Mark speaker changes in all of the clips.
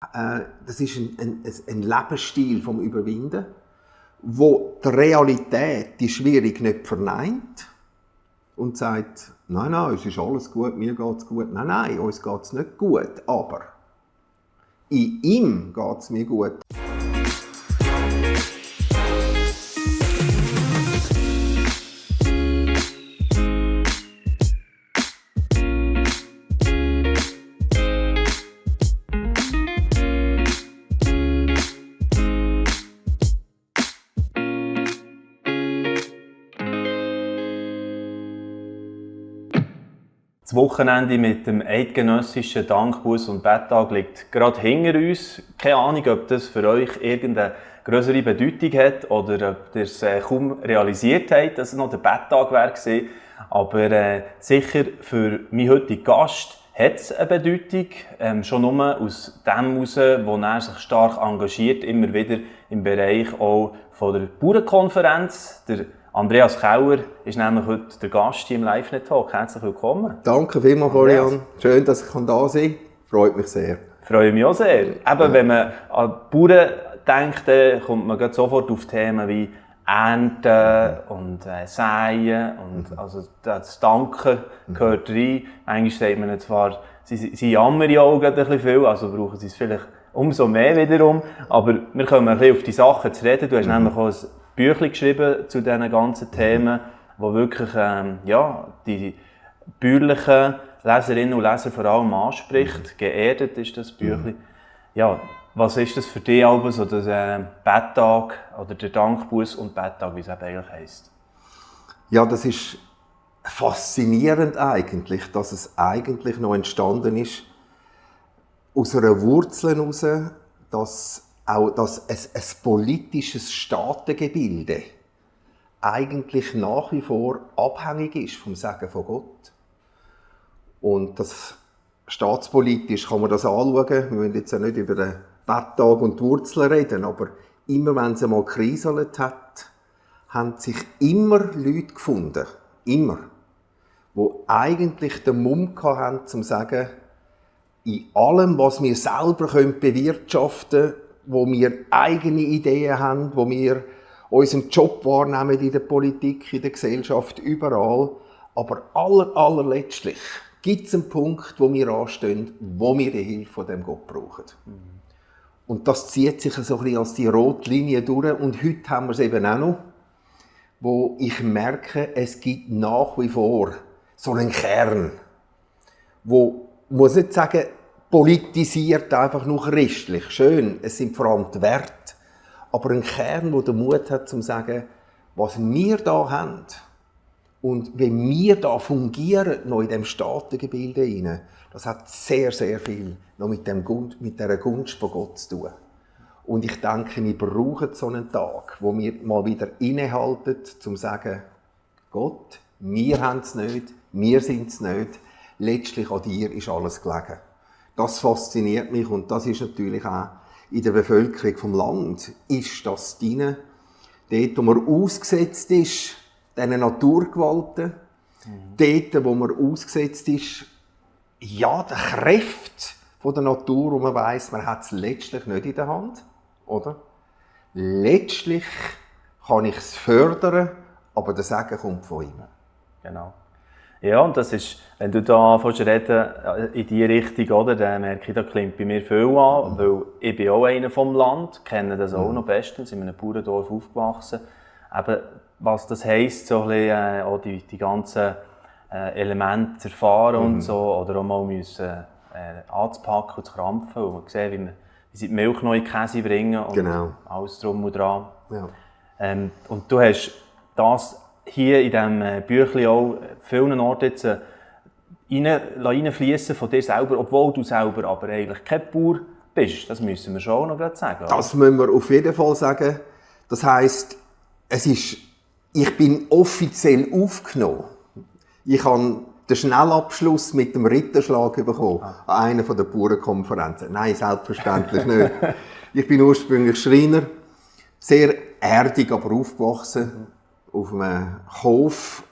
Speaker 1: Das ist ein Lebensstil vom Überwinden, wo die Realität, die schwierig nicht verneint und sagt, nein, nein, es ist alles gut, mir geht es gut. Nein, nein, uns geht es nicht gut, aber in ihm geht es mir gut.
Speaker 2: Das Wochenende mit dem eidgenössischen Dankbuß- und Betttag liegt gerade hinter uns. Keine Ahnung, ob das für euch irgendeine größere Bedeutung hat oder ob ihr es kaum realisiert habt, dass es noch der Betttag war. Aber sicher für meinen heutigen Gast hat es eine Bedeutung. Schon nur aus dem heraus, wo er sich stark engagiert, immer wieder im Bereich auch von der Bauernkonferenz. Der Andreas Kauer ist nämlich heute der Gast hier im LiveNet-Talk. Herzlich willkommen.
Speaker 1: Danke vielmals, Florian. Schön, dass ich da sein kann. Freut mich sehr.
Speaker 2: Freue mich auch sehr. Eben, wenn man an Bauern denkt, dann kommt man sofort auf Themen wie Ernten und Säen. Und also das Danken gehört rein. Manchmal sagt man zwar, sie jammern ja auch ein bisschen viel, also brauchen sie es vielleicht umso mehr wiederum. Aber wir kommen ein bisschen auf die Sachen zu reden. Du hast nämlich auch ein Büchlein geschrieben zu diesen ganzen Themen, wo wirklich die bäuerlichen Leserinnen und Leser vor allem anspricht. Geerdet ist das Büchlein. Ja, was ist das für dich aber so der Betttag oder der Dankbuß- und Betttag, wie es eben eigentlich heisst?
Speaker 1: Ja, das ist faszinierend eigentlich, dass es eigentlich noch entstanden ist aus einer Wurzel heraus, dass ein politisches Staatengebilde eigentlich nach wie vor abhängig ist vom Segen von Gott. Und das staatspolitisch kann man das anschauen. Wir wollen jetzt ja nicht über den Betttag und die Wurzeln reden, aber immer wenn es einmal gekriselt hat, haben sich immer Leute gefunden, die eigentlich den Mumm hatten, um zu sagen, in allem, was wir selber bewirtschaften können, wo wir eigene Ideen haben, wo wir unseren Job wahrnehmen in der Politik, in der Gesellschaft, überall. Aber allerletztlich gibt es einen Punkt, wo wir anstehen, wo wir die Hilfe von dem Gott brauchen. Und das zieht sich so ein bisschen als die rote Linie durch. Und heute haben wir es eben auch noch, wo ich merke, es gibt nach wie vor so einen Kern, wo, muss nicht sagen, politisiert einfach nur christlich. Schön, es sind vor allem die Werte. Aber ein Kern, der den Mut hat, zu sagen, was wir da haben und wie wir da fungieren, noch in diesem Staatengebilde hinein, das hat sehr, sehr viel noch mit dieser Gunst von Gott zu tun. Und ich denke, wir brauchen so einen Tag, wo wir mal wieder innehalten, um zu sagen, Gott, wir haben es nicht, wir sind es nicht, letztlich an dir ist alles gelegen. Das fasziniert mich und das ist natürlich auch in der Bevölkerung vom Land, ist das drin, dort, wo man ausgesetzt ist, diesen Naturgewalten, dort, wo man ausgesetzt ist, ja, der Kräfte von der Natur, wo man weiss, man hat es letztlich nicht in der Hand, oder? Letztlich kann ich es fördern, aber der Segen kommt von ihm.
Speaker 2: Genau. Ja, und das ist, wenn du da reden in diese Richtung, oder, dann merke ich, da klingt bei mir viel an, weil ich bin auch einer vom Land, kenne das auch noch bestens, in einem Bauerndorf aufgewachsen. Eben, was das heisst, so ein bisschen, auch die ganzen Elemente zu erfahren und so, oder auch mal müssen, anzupacken und zu krampfen, und man sieht, wie sie die Milch noch in die Käse bringen und alles drum und dran. Ja. Und du hast das hier in diesem Büchlein auch vielen Orten jetzt reinfließen von dir selber, obwohl du selber aber eigentlich kein Bauer bist. Das müssen wir schon auch noch gerade sagen. Oder?
Speaker 1: Das müssen wir auf jeden Fall sagen. Das heisst, ich bin offiziell aufgenommen. Ich habe den Schnellabschluss mit dem Ritterschlag bekommen an einer der Bauernkonferenzen. Nein, selbstverständlich nicht. Ich bin ursprünglich Schreiner, sehr erdig, aber aufgewachsen. Auf einem Hof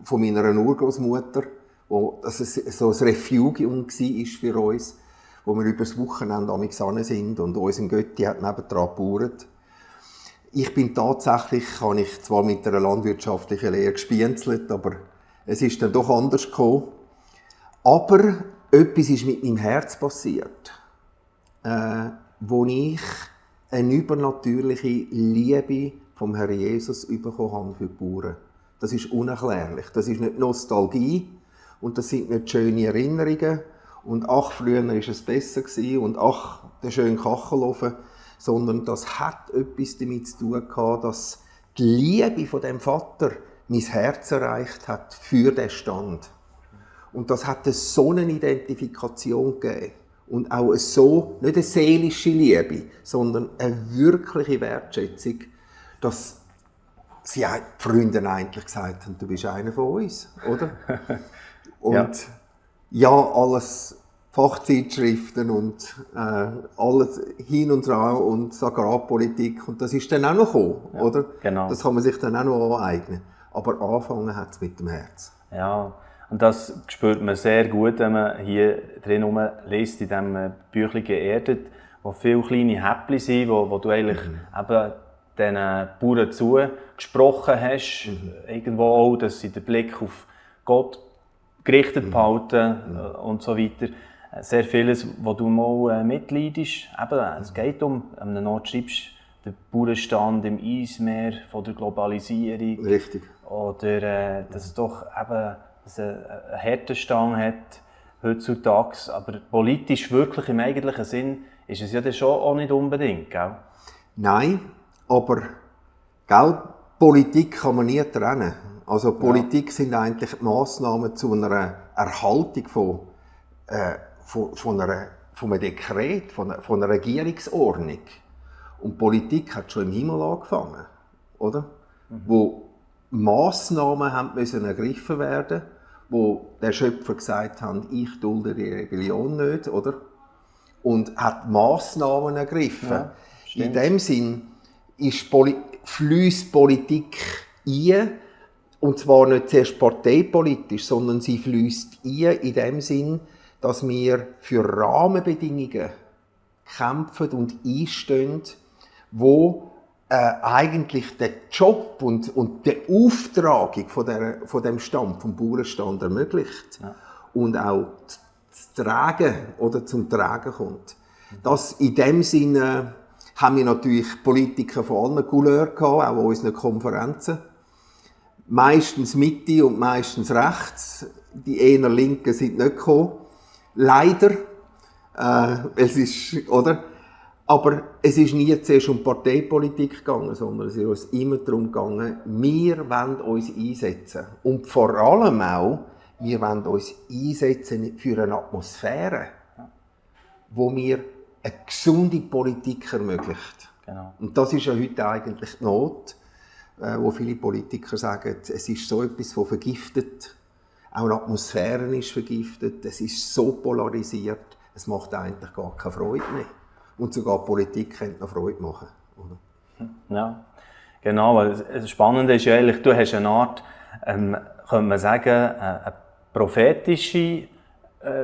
Speaker 1: von meiner Urgroßmutter, wo das so ein Refugium war für uns, wo wir über das Wochenende amigs sind und unser Götti hat nebendran gebaut. Ich bin tatsächlich, habe ich zwar mit einer landwirtschaftlichen Lehre gespienzelt, aber es ist dann doch anders gekommen. Aber etwas ist mit meinem Herz passiert, wo ich eine übernatürliche Liebe vom Herrn Jesus bekommen habe für die Bauern. Das ist unerklärlich. Das ist nicht Nostalgie und das sind nicht schöne Erinnerungen und ach, früher war es besser gewesen und ach, der schöne Kachelofen, sondern das hat etwas damit zu tun gehabt, dass die Liebe von dem Vater mein Herz erreicht hat für den Stand. Und das hat so eine Identifikation gegeben. Und auch so, nicht eine seelische Liebe, sondern eine wirkliche Wertschätzung, dass sie die Freunde eigentlich gesagt haben, du bist einer von uns, oder? Und ja alles Fachzeitschriften und alles hin und ran und Sakralpolitik und das ist dann auch noch gekommen, oder?
Speaker 2: Genau.
Speaker 1: Das kann man sich dann auch noch aneignen. Aber anfangen hat es mit dem Herz.
Speaker 2: Ja, und das spürt man sehr gut, wenn man hier drin liest, in diesem Büchlein «Geerdet», wo viele kleine Häppchen sind, wo du eigentlich eben den Bauern zugesprochen hast, irgendwo auch, dass sie den Blick auf Gott gerichtet behalten und so weiter. Sehr vieles, wo du mal mitleidest. Eben, es geht um, an einem Ort schreibst, der Bauernstand im Eismeer von der Globalisierung.
Speaker 1: Richtig.
Speaker 2: Oder dass es doch eben einen Härtestand hat heutzutage. Aber politisch wirklich im eigentlichen Sinn ist es ja dann schon auch nicht unbedingt, gell?
Speaker 1: Nein, aber gell, Politik kann man nie trennen. Also Politik sind eigentlich die Massnahmen zu einer Erhaltung von einem Dekret, von einer Regierungsordnung. Und Politik hat schon im Himmel angefangen, oder? Wo Massnahmen haben müssen ergriffen werden, wo der Schöpfer gesagt hat, ich dulde die Rebellion nicht, oder? Und hat Massnahmen ergriffen.
Speaker 2: Ja,
Speaker 1: in dem Sinn fließt Politik ein, und zwar nicht zuerst parteipolitisch, sondern sie fließt ein in dem Sinn, dass wir für Rahmenbedingungen kämpfen und einstehen, wo eigentlich den Job und die Auftragung von dem Stand, vom Bauernstand ermöglicht und auch zum Tragen kommt. Das in dem Sinne haben wir natürlich Politiker von allen Couleurs gehabt, auch an unseren Konferenzen. Meistens Mitte und meistens rechts. Die eher Linken sind nicht gekommen. Leider. Es ist, oder? Aber es ist nie zuerst um Parteipolitik gegangen, sondern es ist uns immer darum gegangen, wir wollen uns einsetzen. Und vor allem auch, wir wollen uns einsetzen für eine Atmosphäre, wo mir eine gesunde Politik ermöglicht.
Speaker 2: Genau.
Speaker 1: Und das ist ja heute eigentlich die Not, wo viele Politiker sagen, es ist so etwas von vergiftet, auch die Atmosphäre ist vergiftet, es ist so polarisiert, es macht eigentlich gar keine Freude mehr. Und sogar die Politik könnte noch Freude machen. Oder?
Speaker 2: Ja, genau. Das Spannende ist ja eigentlich, du hast eine Art, könnte man sagen, eine prophetische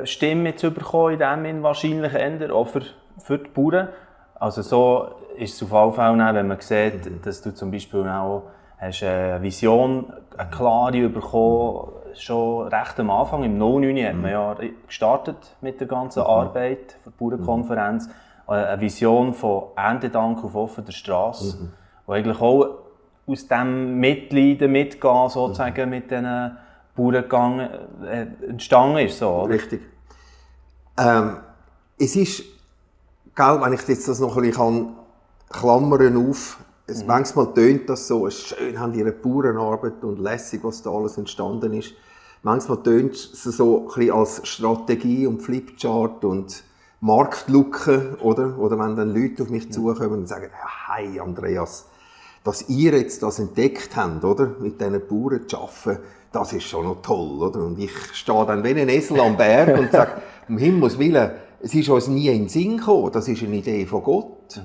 Speaker 2: Stimme zu bekommen, in dem Sinn wahrscheinlich eher, auch für die Bauern. Also so ist es auf alle Fälle, wenn man sieht, dass du zum Beispiel auch hast eine Vision, eine klare bekommen, schon recht am Anfang, im 09 hat man ja gestartet mit der ganzen Arbeit der Bauernkonferenz. Eine Vision von Erntedank auf offener Straße, wo eigentlich auch aus dem Mitleiden, Mitgehen sozusagen mit diesen Bauern entstanden ist. So, oder?
Speaker 1: Richtig. Es ist, wenn ich jetzt das noch ein bisschen klammern auf, manchmal tönt das so, schön haben ihre Bauernarbeit und lässig, was da alles entstanden ist. Manchmal tönt es so ein bisschen als Strategie und Flipchart und Marktlücke, oder wenn dann Leute auf mich zukommen und sagen, hey Andreas, dass ihr jetzt das entdeckt habt, oder? Mit diesen Bauern zu arbeiten, das ist schon noch toll, oder? Und ich stehe dann wie ein Esel am Berg und sage, um Himmels Willen, es ist uns nie in den Sinn gekommen, das ist eine Idee von Gott.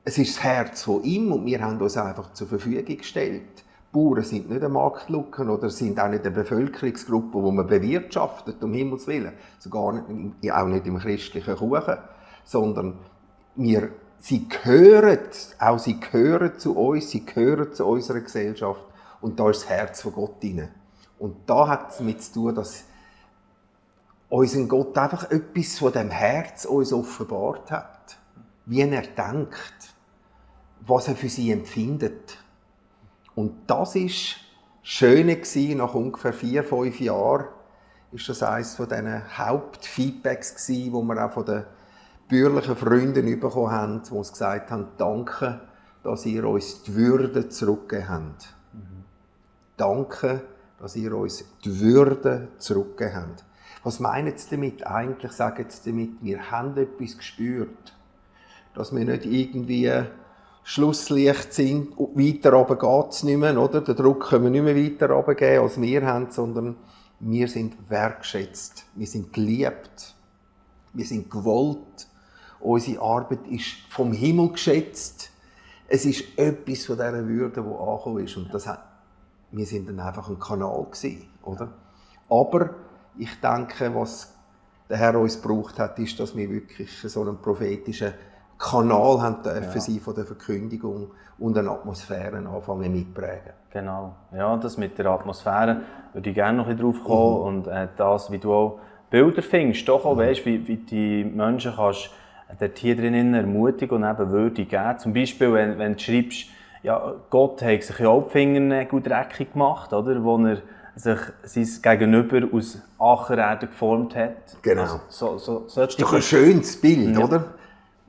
Speaker 1: Es ist das Herz von ihm und wir haben uns einfach zur Verfügung gestellt. Die Bauern sind nicht eine Marktlücke oder sind auch nicht eine Bevölkerungsgruppe, die man bewirtschaftet, um Himmels Willen. Sogar nicht, auch nicht im christlichen Kuchen. Sondern sie gehören zu uns, sie gehören zu unserer Gesellschaft. Und da ist das Herz von Gott drin. Und da hat es damit zu tun, dass unser Gott einfach etwas von dem Herz uns offenbart hat. Wie er denkt, was er für sie empfindet. Und das war das Schöne nach ungefähr 4-5 Jahren. Ist das eines von diesen Hauptfeedbacks gewesen, wo wir auch von den bürgerlichen Freunden bekommen haben, die uns gesagt haben, danke, dass ihr uns die Würde zurückgegeben habt. Danke, dass ihr uns die Würde zurückgegeben habt. Was meinen Sie damit? Eigentlich sagen Sie damit, wir haben etwas gespürt. Dass wir nicht irgendwie Schlusslicht sind, weiter runter geht es nicht mehr, oder? Den Druck können wir nicht mehr weiter runtergeben, als wir haben, sondern wir sind wertschätzt, wir sind geliebt, wir sind gewollt. Unsere Arbeit ist vom Himmel geschätzt. Es ist etwas von dieser Würde, die angekommen ist. Und wir sind dann einfach ein Kanal gewesen, oder? Aber ich denke, was der Herr uns gebraucht hat, ist, dass wir wirklich so einen prophetischen Kanal haben dürfen sein von der Verkündigung und eine Atmosphäre anfangen mitprägen.
Speaker 2: Genau, ja, das mit der Atmosphäre würde ich gerne noch ein bisschen drauf kommen und das, wie du auch Bilder findest, doch auch weißt, wie die Menschen kannst dort hier drinnen ermutigen und eben Würde geben. Zum Beispiel, wenn du schreibst, ja, Gott hat sich ja auch die Fingernägel dreckig gemacht, oder? Wo er sich sein Gegenüber aus Ackererde geformt hat.
Speaker 1: Genau.
Speaker 2: Also,
Speaker 1: das ist doch ein schönes Bild, oder?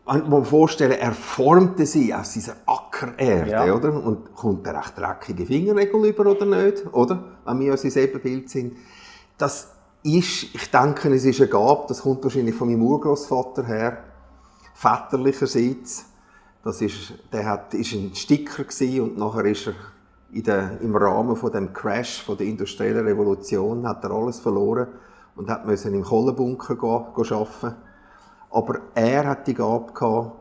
Speaker 1: Man muss sich vorstellen, er formte sie aus dieser Ackererde, oder? Und kommt er recht dreckige Fingernägel über oder nicht, oder? Wenn wir uns in selben Bild sind. Das ist, ich denke, es ist eine Gabe, das kommt wahrscheinlich von meinem Urgroßvater her, väterlicherseits. Der ist ein Sticker gewesen, und nachher ist er im Rahmen von dem Crash von der industriellen Revolution hat er alles verloren und hat müssen im Kohlenbunker arbeiten. Aber er hat die Gabe gehabt,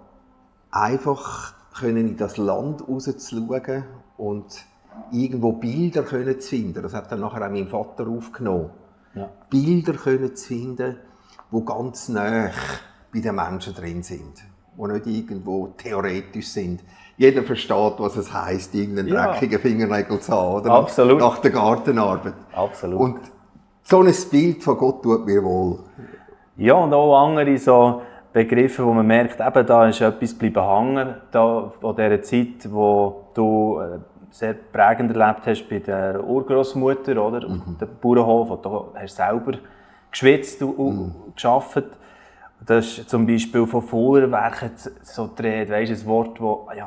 Speaker 1: einfach in das Land rauszuschauen und irgendwo Bilder zu finden. Das hat dann nachher auch mein Vater aufgenommen. Ja. Bilder zu finden, die ganz nah bei den Menschen drin sind, die nicht irgendwo theoretisch sind. Jeder versteht, was es heisst, irgendeinen dreckigen Fingernägel zu haben, oder?
Speaker 2: Absolut.
Speaker 1: Nach der Gartenarbeit.
Speaker 2: Absolut.
Speaker 1: Und so ein Bild von Gott tut mir wohl.
Speaker 2: Ja, und auch andere so Begriffe, wo man merkt, eben, da ist etwas bleiben hängen, da von dieser Zeit, wo du sehr prägend erlebt hast bei der Urgroßmutter, oder? Der Bauernhof, wo du hast selber geschwitzt und gearbeitet. Das ist zum Beispiel von Fuhrwerken so die Rede, weisst, ein Wort, die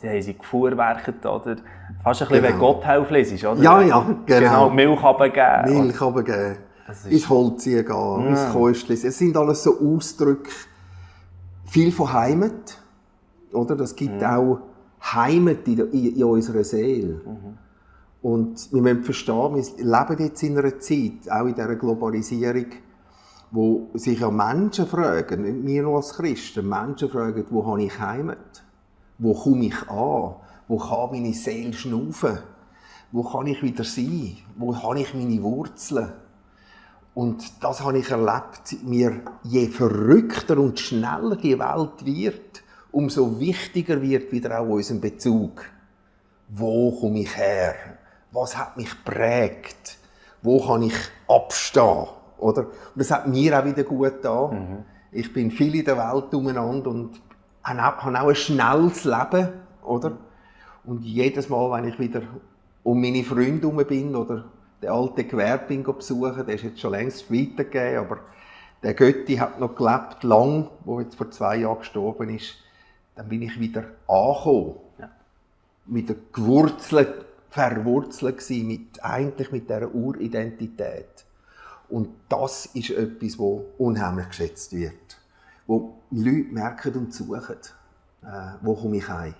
Speaker 2: haben sie gefuhrwerket, oder? Fast ein bisschen, wenn Gotthelf liest, oder?
Speaker 1: Ja, genau.
Speaker 2: Milch runtergeben.
Speaker 1: Milch runtergeben. Ins Holziehen gehen, ins Käustchen. Es sind alles so Ausdrücke, viel von Heimat, oder? Das gibt auch Heimat in unserer Seele. Und wir müssen verstehen, wir leben jetzt in einer Zeit, auch in dieser Globalisierung, wo sich ja Menschen fragen, nicht wir nur als Christen, Menschen fragen, wo habe ich Heimat? Wo komme ich an? Wo kann meine Seele schnaufen? Wo kann ich wieder sein? Wo habe ich meine Wurzeln? Und das habe ich erlebt, je verrückter und schneller die Welt wird, umso wichtiger wird wieder auch unser Bezug. Wo komme ich her? Was hat mich geprägt? Wo kann ich abstehen? Oder? Und das hat mir auch wieder gut getan. Ich bin viel in der Welt umeinander und habe auch ein schnelles Leben. Oder? Und jedes Mal, wenn ich wieder um meine Freunde herum bin oder den alten Gewerbing besuchen, der ist jetzt schon längst weitergegeben, aber der Götti hat noch gelebt, lang, wo jetzt vor 2 Jahren gestorben ist. Dann bin ich wieder angekommen. Ja. Wieder verwurzelt gewesen, eigentlich mit dieser Uridentität. Und das ist etwas, das unheimlich geschätzt wird. Wo Leute merken und suchen, wo komme ich heim.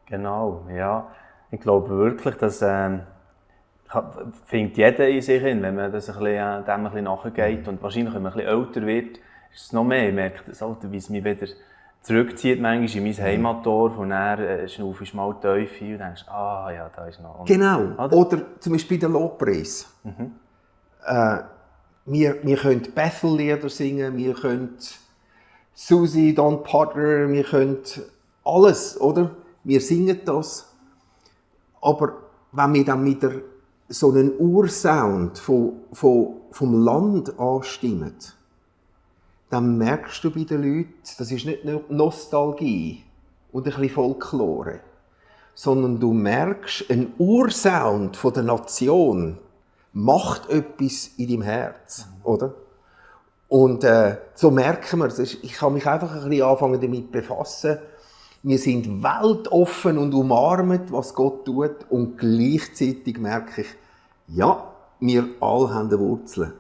Speaker 2: Genau, ja. Ich glaube wirklich, dass findet jeder in sich hin, wenn man das dem ein bisschen nachgeht. Und wahrscheinlich, wenn man ein bisschen älter wird, ist es noch mehr. Ich merke das, wie es mich wieder zurückzieht manchmal in mein Heimatdorf und dann schnaufst du mal tief ein und denkst, ja, da ist noch...
Speaker 1: Genau. Oder zum Beispiel der Lobpreis. Wir können Bethel-Lieder singen, wir können Susie, Don Potter, wir können alles, oder? Wir singen das. Aber wenn wir dann wieder so einen Ursound vom Land anstimmen, dann merkst du bei den Leuten, das ist nicht nur Nostalgie und ein bisschen Folklore, sondern du merkst, ein Ursound von der Nation macht etwas in deinem Herz, oder? Und so merken wir es. Ich kann mich einfach ein bisschen anfangen damit befassen. Wir sind weltoffen und umarmen, was Gott tut. Und gleichzeitig merke ich, ja, wir alle haben eine Wurzel.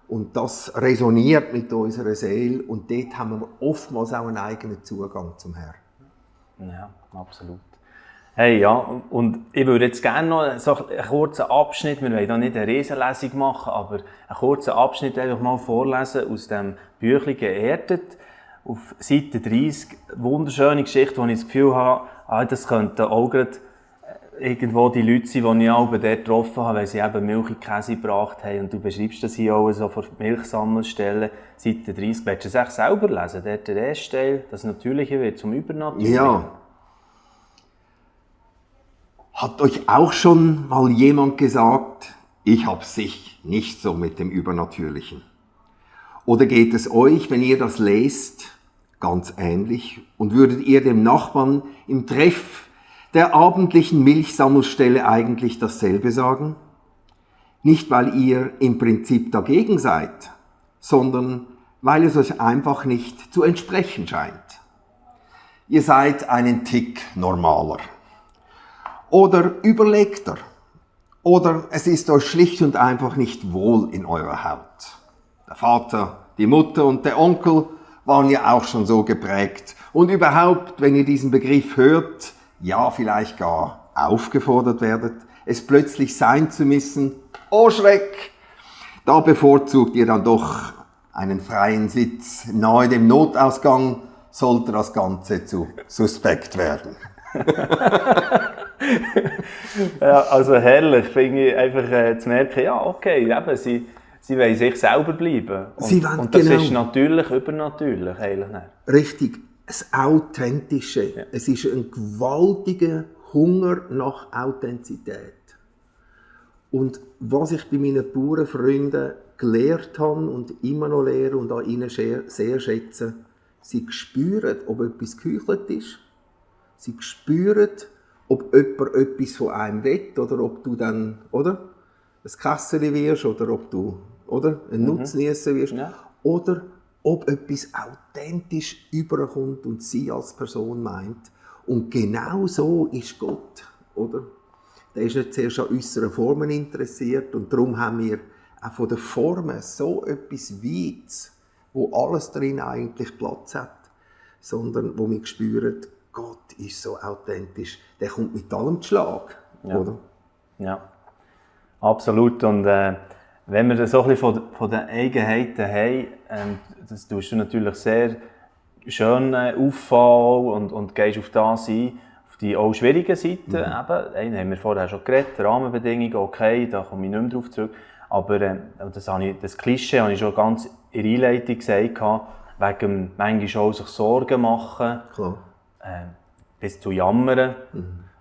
Speaker 1: Und das resoniert mit unserer Seele. Und dort haben wir oftmals auch einen eigenen Zugang zum Herrn.
Speaker 2: Ja, absolut. Hey, ja, und ich würde jetzt gerne noch so einen kurzen Abschnitt, wir wollen hier nicht eine Riesenlesung machen, aber einen kurzen Abschnitt einfach mal vorlesen aus dem Büchlein «Geerdet». Auf Seite 30, wunderschöne Geschichte, wo ich das Gefühl habe, das könnten auch gerade irgendwo die Leute sein, die ich auch dort getroffen habe, weil sie eben Milch in Käse gebracht haben. Und du beschreibst das hier auch so vor Milchsammelstellen. Seite 30, willst du es echt selber lesen? Dort der erste Teil, das Natürliche wird zum Übernatürlichen.
Speaker 1: Ja. Hat euch auch schon mal jemand gesagt, ich hab's sich nicht so mit dem Übernatürlichen? Oder geht es euch, wenn ihr das lest, ganz ähnlich und würdet ihr dem Nachbarn im Treff der abendlichen Milchsammelstelle eigentlich dasselbe sagen? Nicht, weil ihr im Prinzip dagegen seid, sondern weil es euch einfach nicht zu entsprechen scheint. Ihr seid einen Tick normaler. Oder überlegter. Oder es ist euch schlicht und einfach nicht wohl in eurer Haut. Der Vater, die Mutter und der Onkel waren ja auch schon so geprägt. Und überhaupt, wenn ihr diesen Begriff hört, ja vielleicht gar aufgefordert werdet, es plötzlich sein zu müssen, oh Schreck! Da bevorzugt ihr dann doch einen freien Sitz nahe dem Notausgang, sollte das Ganze zu suspekt werden.
Speaker 2: Ja, also herrlich, finde ich einfach zu merken, ja okay, eben, sie wollen sich selber bleiben. Und das ist natürlich übernatürlich eigentlich nicht.
Speaker 1: Richtig, das Authentische. Ja. Es ist ein gewaltiger Hunger nach Authentizität. Und was ich bei meinen Bauernfreunden gelernt habe und immer noch lehre und an ihnen sehr schätze, sie spüren, ob etwas geheuchelt ist. Sie spüren, ob jemand etwas von einem will oder ob du dann, oder, ein Kässeli wirst oder ob du, oder, ein Nutznießer wirst. Ja. Oder ob etwas authentisch überkommt und sie als Person meint. Und genau so ist Gott, oder? Der ist nicht zuerst an unseren Formen interessiert und darum haben wir auch von den Formen so etwas Weites, wo alles drin eigentlich Platz hat, sondern wo wir spüren, Gott ist so authentisch, der kommt mit allem zu Schlag, oder?
Speaker 2: Ja, absolut. Und wenn wir so ein bisschen von den Eigenheiten haben, das tust du natürlich sehr schön auffallen und gehst auf das ein, auf die auch schwierigen Seiten. Eben, einen haben wir vorher schon geredet, Rahmenbedingungen, okay, da komme ich nicht mehr drauf zurück. Aber das Klischee habe ich schon ganz in der Einleitung gesagt, wegen manchmal auch sich Sorgen machen.
Speaker 1: Klar.
Speaker 2: Bis zu Jammern.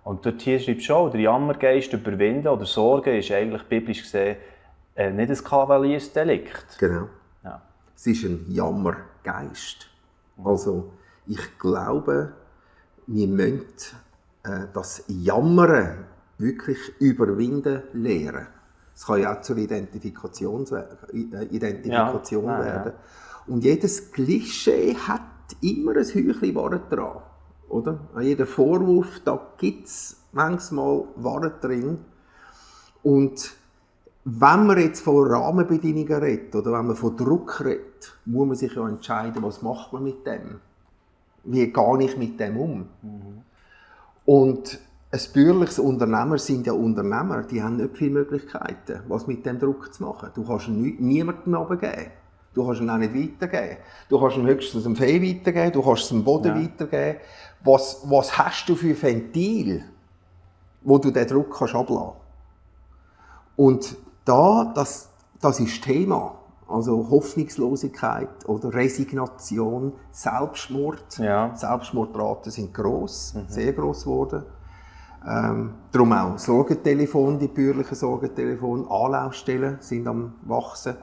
Speaker 2: Und dort hier schreibst du schon, der Jammergeist überwinden oder Sorgen ist eigentlich biblisch gesehen nicht ein Kavaliersdelikt.
Speaker 1: Genau.
Speaker 2: Ja.
Speaker 1: Es ist ein Jammergeist. Also ich glaube, wir müssen das Jammern wirklich überwinden lernen. Es kann ja auch zur Identifikation werden. Ja. Und jedes Klischee hat immer ein Hüchlein Wahrheit dran. Oder? An jedem Vorwurf, da gibt es manchmal Wahrheit drin. Und wenn man jetzt von Rahmenbedingungen redet oder wenn man von Druck redet, muss man sich ja entscheiden, was macht man mit dem? Wie gehe ich mit dem um? Und ein bäuerliches Unternehmer sind ja Unternehmer, die haben nicht viele Möglichkeiten, was mit dem Druck zu machen. Du kannst niemandem runtergeben. Du kannst ihn auch nicht weitergeben. Du kannst ihn höchstens dem Vieh weitergeben, du kannst es dem Boden weitergeben. Was hast du für Ventil, wo du den Druck kannst ablassen kannst? Und das ist Thema. Also Hoffnungslosigkeit oder Resignation, Selbstmord.
Speaker 2: Ja.
Speaker 1: Selbstmordraten sind gross, sehr gross geworden. Darum auch Sorgentelefon, die bürgerlichen Sorgentelefone, Anlaufstellen sind am wachsen.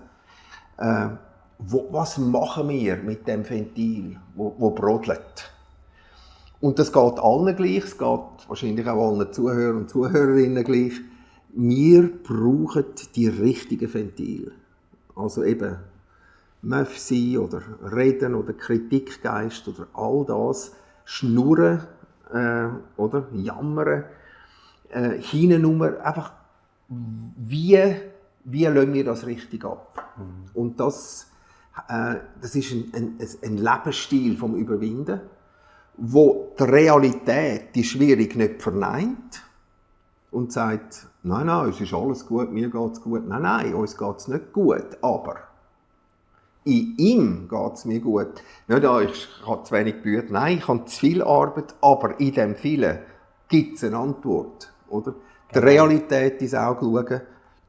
Speaker 1: Was machen wir mit dem Ventil, wo brodelt? Und das geht allen gleich, es geht wahrscheinlich auch allen Zuhörern und Zuhörerinnen gleich. Wir brauchen die richtigen Ventile. Also eben Möff sein oder Reden oder Kritikgeist oder all das, Schnurren oder Jammern, hintenrum, einfach wie lassen wir das richtig ab? Und das ist ein Lebensstil vom Überwinden, wo die Realität, die schwierig nicht verneint und sagt, nein, es ist alles gut, mir geht es gut. Nein, uns geht es nicht gut, aber in ihm geht es mir gut. Nicht, ich habe zu wenig Bücher, nein, ich habe zu viel Arbeit, aber in dem vielen gibt es eine Antwort. Oder? Die Realität ins Auge schauen,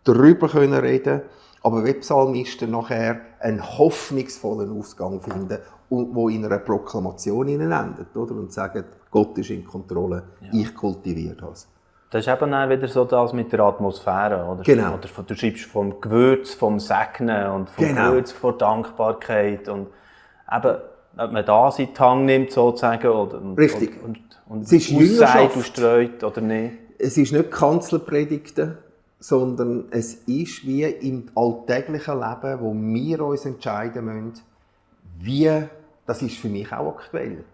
Speaker 1: darüber können reden, aber wie Psalmisten nachher einen hoffnungsvollen Ausgang finden, wo in einer Proklamation endet, oder? Und sagen, Gott ist in Kontrolle, ich kultiviere das.
Speaker 2: Das ist eben auch wieder so das mit der Atmosphäre, oder?
Speaker 1: Genau.
Speaker 2: Oder du schreibst vom Gewürz, vom Segnen und vom Gewürz von Dankbarkeit und eben, ob man das in die Hand nimmt, sozusagen, oder,
Speaker 1: richtig.
Speaker 2: Und
Speaker 1: es ist Jüngerschaft.
Speaker 2: Und streut, oder nicht?
Speaker 1: Es ist nicht Kanzlerpredigten, sondern es ist wie im alltäglichen Leben, wo wir uns entscheiden müssen, das ist für mich auch aktuell.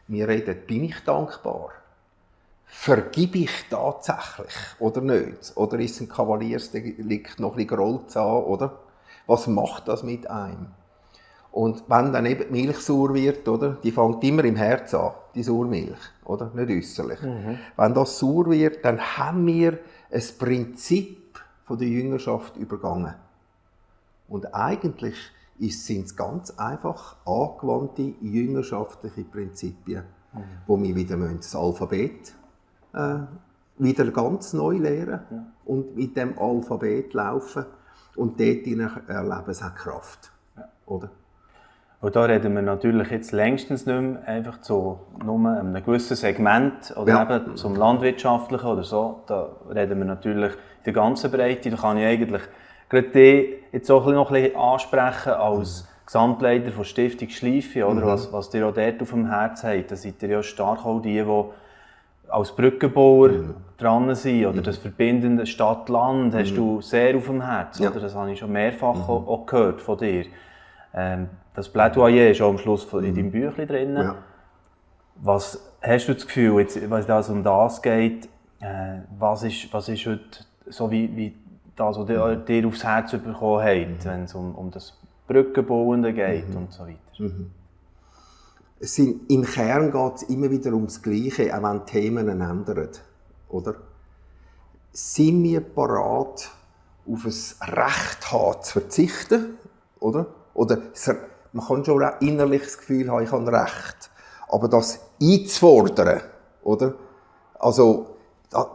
Speaker 1: Wir reden, bin ich dankbar? Vergib ich tatsächlich oder nicht? Oder ist es ein Kavaliersdelikt noch ein bisschen gerollt an, oder? Was macht das mit einem? Und wenn dann eben die Milch sauer wird, oder? Die fängt immer im Herz an, die Sauermilch, oder? Nicht äußerlich. Wenn das sauer wird, dann haben wir ein Prinzip von der Jüngerschaft übergangen. Und eigentlich sind es ganz einfach angewandte jüngerschaftliche Prinzipien, wo wir wieder das Alphabet wieder ganz neu lernen und mit dem Alphabet laufen und dort erleben es auch Kraft. Oder?
Speaker 2: Und da reden wir natürlich jetzt längstens nicht mehr einfach zu nur einem gewissen Segment oder eben zum Landwirtschaftlichen oder so. Da reden wir natürlich in der ganzen Breite. Da kann ich eigentlich gerade die jetzt auch noch ein bisschen ansprechen als Gesamtleiter der Stiftung Schleife, oder? Was ihr auch dort auf dem Herzen habt. Da seid ihr ja stark auch die als Brückenbauer dran sind, oder das verbindende Stadt-Land hast du sehr auf dem Herzen, oder? Das habe ich schon mehrfach auch gehört von dir. Das Plädoyer ist auch am Schluss in deinem Büchlein drin. Ja. Was hast du das Gefühl, jetzt, wenn es um das geht, was ist heute so wie das, was dir aufs Herz bekommen hat, wenn es um das Brückenbauende geht und so weiter?
Speaker 1: Im Kern geht es immer wieder ums Gleiche, auch wenn die Themen ändern. Oder? Sind wir bereit, auf ein Recht haben, zu verzichten? Oder man kann schon ein innerliches Gefühl haben, ich habe Recht. Aber das einzufordern, oder? Also,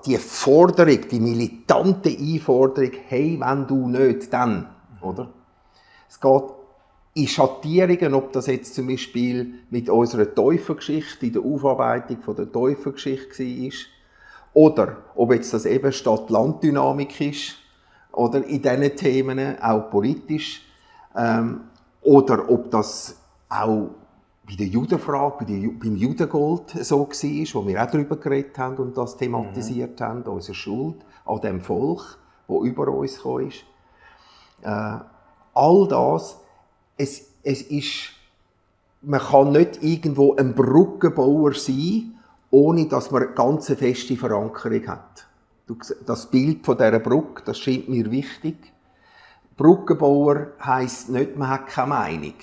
Speaker 1: die Forderung, die militante Einforderung, hey, wenn du nicht, dann, oder? Es geht in Schattierungen, ob das jetzt zum Beispiel mit unserer Täufergeschichte, in der Aufarbeitung von der Täufergeschichte war, oder ob jetzt das eben Stadt-Land-Dynamik ist, oder in diesen Themen auch politisch, oder ob das auch bei der Judenfrage, beim Judengold so war, wo wir auch darüber geredet haben und das thematisiert haben, unsere Schuld an dem Volk, das über uns gekommen ist. All das, es ist, man kann nicht irgendwo ein Brückenbauer sein, ohne dass man eine ganz feste Verankerung hat. Das Bild von dieser Brücke, das scheint mir wichtig. Brückenbauer heisst nicht, man hat keine Meinung.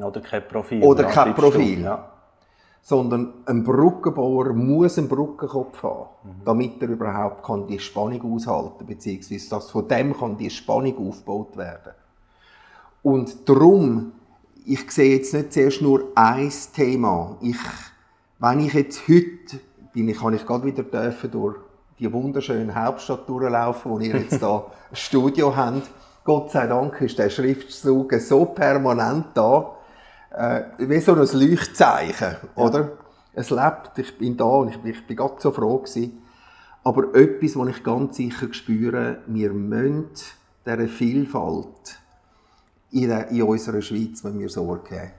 Speaker 2: Oder kein Profil.
Speaker 1: Oder kein Profil. Ja. Sondern ein Brückenbauer muss einen Brückenkopf haben, damit er überhaupt die Spannung aushalten kann, beziehungsweise dass von dem kann die Spannung aufgebaut werden. Und darum, ich sehe jetzt nicht zuerst nur ein Thema. Wenn ich jetzt heute kann ich gerade wieder durch die wunderschöne Hauptstadt durchlaufen, wo ihr jetzt da ein Studio habt. Gott sei Dank ist der Schriftzug so permanent da, wie so ein Leuchtzeichen, oder? Es lebt, ich bin da und ich bin gerade so froh gewesen. Aber etwas, was ich ganz sicher spüre, wir müssen dieser Vielfalt in unserer Schweiz Sorge geben.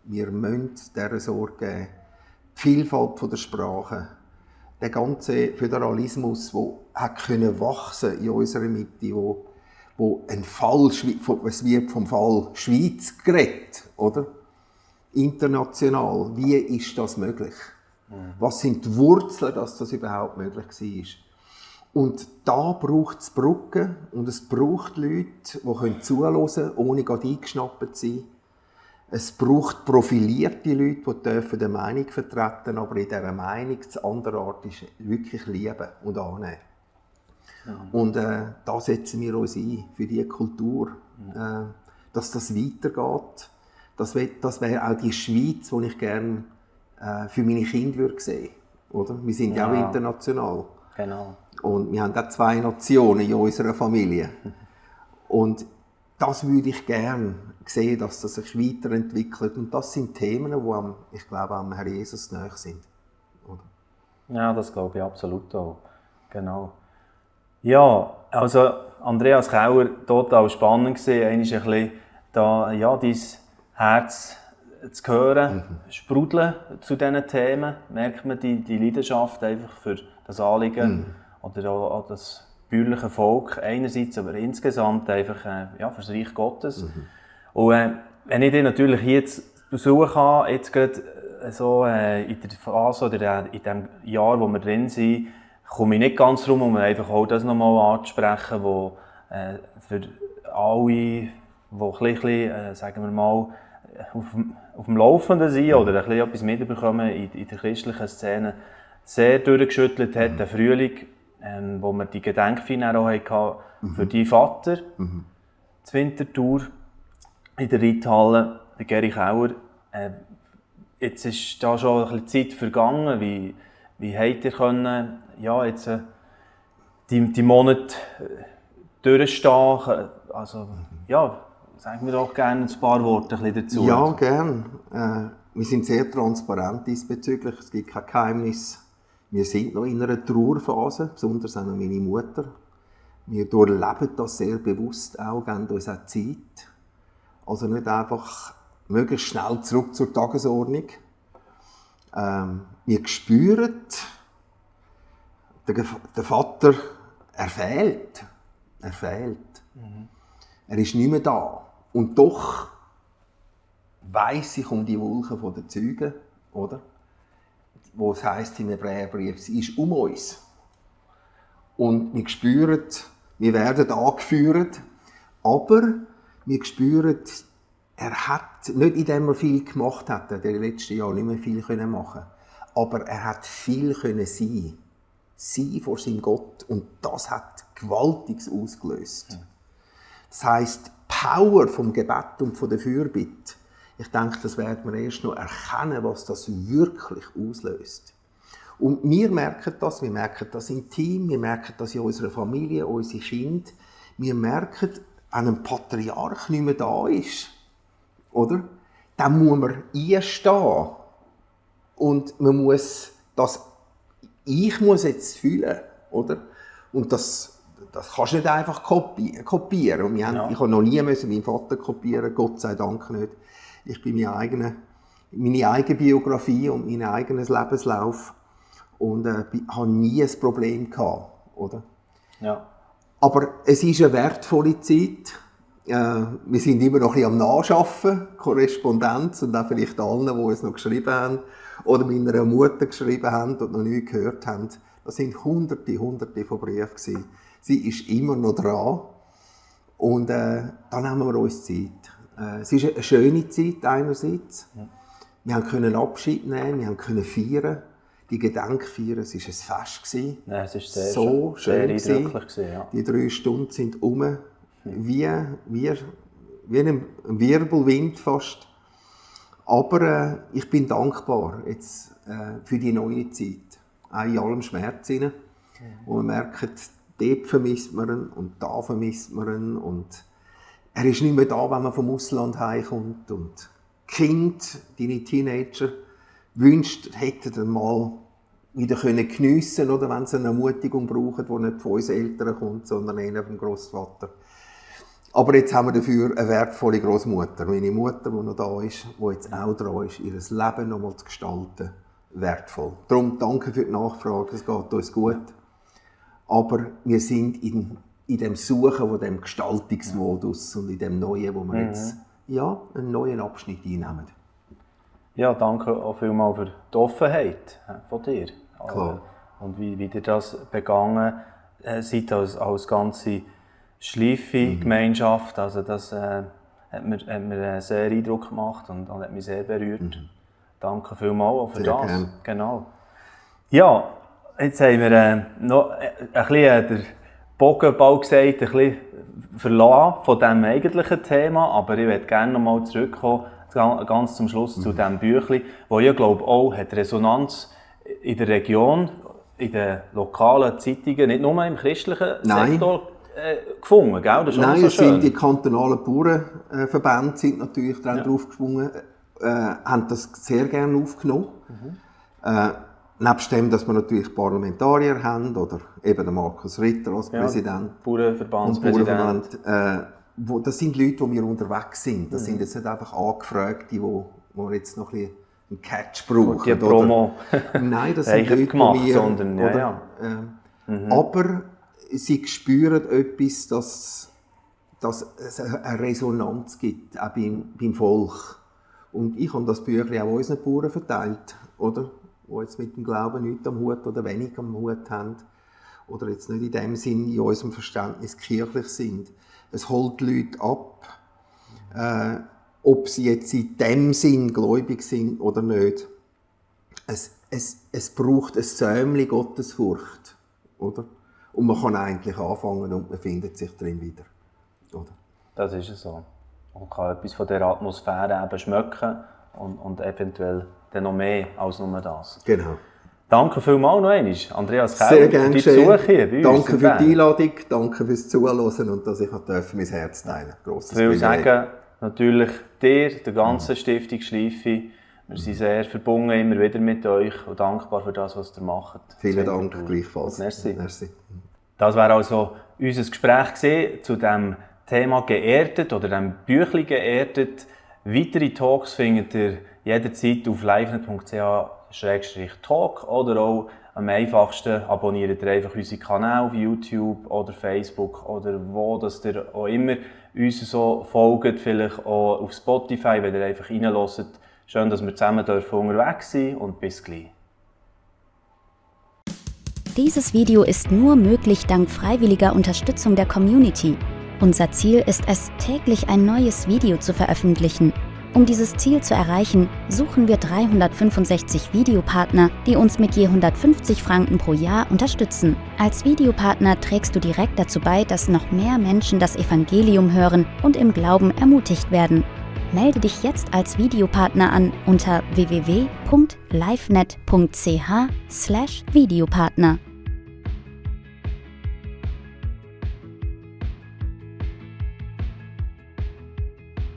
Speaker 1: Wir müssen dieser Sorge geben. Die Vielfalt der Sprachen, der ganze Föderalismus, der wachsen in unserer Mitte, wo es wird vom Fall Schweiz geredet, oder? International. Wie ist das möglich? Was sind die Wurzeln, dass das überhaupt möglich war? Und da braucht es Brücken und es braucht Leute, die zuhören können, ohne gerade eingeschnappt zu sein. Es braucht profilierte Leute, die eine Meinung vertreten dürfen, aber in dieser Meinung das andere Art ist wirklich lieben und annehmen. Und da setzen wir uns ein, für diese Kultur, dass das weitergeht. Das wäre auch die Schweiz, die ich gerne für meine Kinder sehen würde. Wir sind ja auch international.
Speaker 2: Genau.
Speaker 1: Und wir haben auch 2 Nationen in unserer Familie. Und das würde ich gerne sehen, dass das sich weiterentwickelt. Und das sind Themen, die ich glaube, am Herrn Jesus nahe sind. Oder?
Speaker 2: Ja, das glaube ich absolut auch. Genau. Ja, also Andreas Kauer, total spannend gewesen. Einmal ein bisschen da, ja, dein Herz zu hören, sprudeln zu diesen Themen. Merkt man die Leidenschaft einfach für das Anliegen oder auch das bäuerliche Volk einerseits, aber insgesamt einfach für das Reich Gottes. Und wenn ich dich natürlich hier jetzt besuche, jetzt gerade so in der Phase oder in dem Jahr, wo wir drin sind, komme ich nicht ganz darum, um einfach auch das nochmal anzusprechen, wo für alle, die ein bisschen, sagen wir mal, auf dem Laufenden sind oder ein bisschen etwas mitbekommen in der christlichen Szene, sehr durchgeschüttelt hat, der Frühling, wo wir die Gedenkfeier auch hatten für deinen Vater, zur Winterthur in der Reithalle, der Geri Kauer. Jetzt ist da schon ein bisschen Zeit vergangen. Wie habt ihr können, jetzt die Monate durchstehen? Also, sagen wir doch gerne ein paar Worte ein bisschen dazu.
Speaker 1: Ja, gern. Wir sind sehr transparent diesbezüglich. Es gibt kein Geheimnis. Wir sind noch in einer Trauerphase, besonders auch noch meine Mutter. Wir durchleben das sehr bewusst auch, geben uns auch Zeit. Also nicht einfach möglichst schnell zurück zur Tagesordnung. Wir spüren, der Vater, er fehlt. Er ist nicht mehr da. Und doch weiss ich um die Wolke der Zeugen, oder? Wo es heisst im Hebräerbrief, sie ist um uns. Und wir spüren, wir werden angeführt, aber wir spüren, er hat, nicht indem er viel gemacht hat, in den letzten Jahren nicht mehr viel machen, aber er hat viel sein. Sein vor seinem Gott. Und das hat Gewaltiges ausgelöst. Das heisst, die Power vom Gebet und von der Fürbitte, ich denke, das werden wir erst noch erkennen, was das wirklich auslöst. Und wir merken das im Team, wir merken das in unserer Familie, unsere Kinder. Wir merken, wenn ein Patriarch nicht mehr da ist, oder? Dann muss man einstehen. Und man muss das, ich muss jetzt fühlen, oder? Und das kannst du nicht einfach kopieren. Und ich habe noch nie meinen Vater kopieren, Gott sei Dank nicht. Ich bin meine eigene Biografie und mein eigenes Lebenslauf und habe nie ein Problem gehabt, oder? Ja. Aber es ist eine wertvolle Zeit. Wir sind immer noch ein bisschen am Nachschaffen, Korrespondenz und auch vielleicht allen, die uns noch geschrieben haben oder meiner Mutter geschrieben haben und noch nie gehört haben. Das sind hunderte von Briefen gewesen. Sie ist immer noch dran und dann nehmen wir uns Zeit. Es ist eine schöne Zeit einerseits. Wir können Abschied nehmen, wir können feiern. Die Gedenkfeier, es war ein Fest.
Speaker 2: Ja, es ist sehr
Speaker 1: schön
Speaker 2: eindrücklich. Ja.
Speaker 1: Die 3 Stunden sind um. Wie wie ein Wirbelwind fast. Aber ich bin dankbar jetzt, für die neue Zeit. Auch in allem Schmerz hinein. Wo man merkt, dort vermisst man ihn und da vermisst man ihn. Und er ist nicht mehr da, wenn man vom Ausland heimkommt. Und die Kinder, deine Teenager, wünscht, hätten mal wieder geniessen können, oder wenn sie eine Ermutigung brauchen, die nicht von unseren Eltern kommt, sondern eher vom Grossvater. Aber jetzt haben wir dafür eine wertvolle Großmutter, meine Mutter, die noch da ist, die jetzt auch dran ist, ihr Leben noch mal zu gestalten. Wertvoll. Darum danke für die Nachfrage, es geht uns gut. Aber wir sind in dem Suchen von dem Gestaltungsmodus und in dem Neuen, wo wir jetzt einen neuen Abschnitt einnehmen.
Speaker 2: Ja, danke auch vielmals für die Offenheit von dir.
Speaker 1: Klar.
Speaker 2: Und wie ihr das begangen seid als ganze Schleife-Gemeinschaft. Also das hat mir sehr Eindruck gemacht und hat mich sehr berührt. Danke vielmals auch für
Speaker 1: sehr
Speaker 2: das.
Speaker 1: Gern.
Speaker 2: Genau. Ja, jetzt haben wir noch ein bisschen den Bogenbau gesagt, ein bisschen verlassen von diesem eigentlichen Thema, aber ich möchte gerne noch mal zurückkommen, ganz zum Schluss zu diesem Büchlein, das ich glaube auch hat Resonanz in der Region, in den lokalen Zeitungen, nicht nur im christlichen Sektor gefunden, gell? Das ist
Speaker 1: Nein,
Speaker 2: so
Speaker 1: es
Speaker 2: schön.
Speaker 1: sind die kantonalen Bauernverbände sind natürlich draufgesprungen, haben das sehr gerne aufgenommen. Nebst dem, dass wir natürlich Parlamentarier haben, oder eben den Markus Ritter als Präsident.
Speaker 2: Bauernverbandspräsident.
Speaker 1: Das sind Leute, die wir unterwegs sind. Das sind jetzt nicht einfach Angefragte, die jetzt noch ein bisschen einen Catch brauchen.
Speaker 2: Die Promo
Speaker 1: Nein, das sind Leute,
Speaker 2: gemacht,
Speaker 1: die wir,
Speaker 2: sondern,
Speaker 1: aber sie spüren etwas, dass es eine Resonanz gibt, auch beim Volk. Und ich habe das Büchlein auch unseren Bauern verteilt, oder? Die jetzt mit dem Glauben nichts am Hut oder wenig am Hut haben. Oder jetzt nicht in dem Sinn in unserem Verständnis kirchlich sind. Es holt die Leute ab, ob sie jetzt in dem Sinn gläubig sind oder nicht. Es braucht ein Säumchen Gottesfurcht, oder? Und man kann eigentlich anfangen und man findet sich drin wieder, oder?
Speaker 2: Das ist es so. Man kann etwas von dieser Atmosphäre eben schmecken und eventuell dann noch mehr als nur das.
Speaker 1: Genau.
Speaker 2: Danke vielmals noch einmal, Andreas Keller,
Speaker 1: sehr gerne
Speaker 2: für die Besuch hier bei uns.
Speaker 1: Danke für die Einladung, danke fürs Zuhören und dass ich mein Herz teilen durfte.
Speaker 2: Ich will sagen, natürlich dir, der ganzen Stiftung Schleife. Wir sind sehr verbunden immer wieder mit euch und dankbar für das, was ihr macht.
Speaker 1: Vielen Dank, gleichfalls.
Speaker 2: Merci.
Speaker 1: Merci.
Speaker 2: Das war also unser Gespräch zu dem Thema «Geerdet» oder dem Büchlein «Geerdet». Weitere Talks findet ihr jederzeit auf livenet.ch/talk oder auch am einfachsten abonniert ihr einfach unsere Kanäle auf YouTube oder Facebook oder wo dass ihr auch immer uns so folgt, vielleicht auch auf Spotify, wenn ihr einfach reinhört. Schön, dass wir zusammen unterwegs sind und bis gleich.
Speaker 3: Dieses Video ist nur möglich dank freiwilliger Unterstützung der Community. Unser Ziel ist es, täglich ein neues Video zu veröffentlichen. Um dieses Ziel zu erreichen, suchen wir 365 Videopartner, die uns mit je 150 Franken pro Jahr unterstützen. Als Videopartner trägst du direkt dazu bei, dass noch mehr Menschen das Evangelium hören und im Glauben ermutigt werden. Melde dich jetzt als Videopartner an unter www.livenet.ch/Videopartner.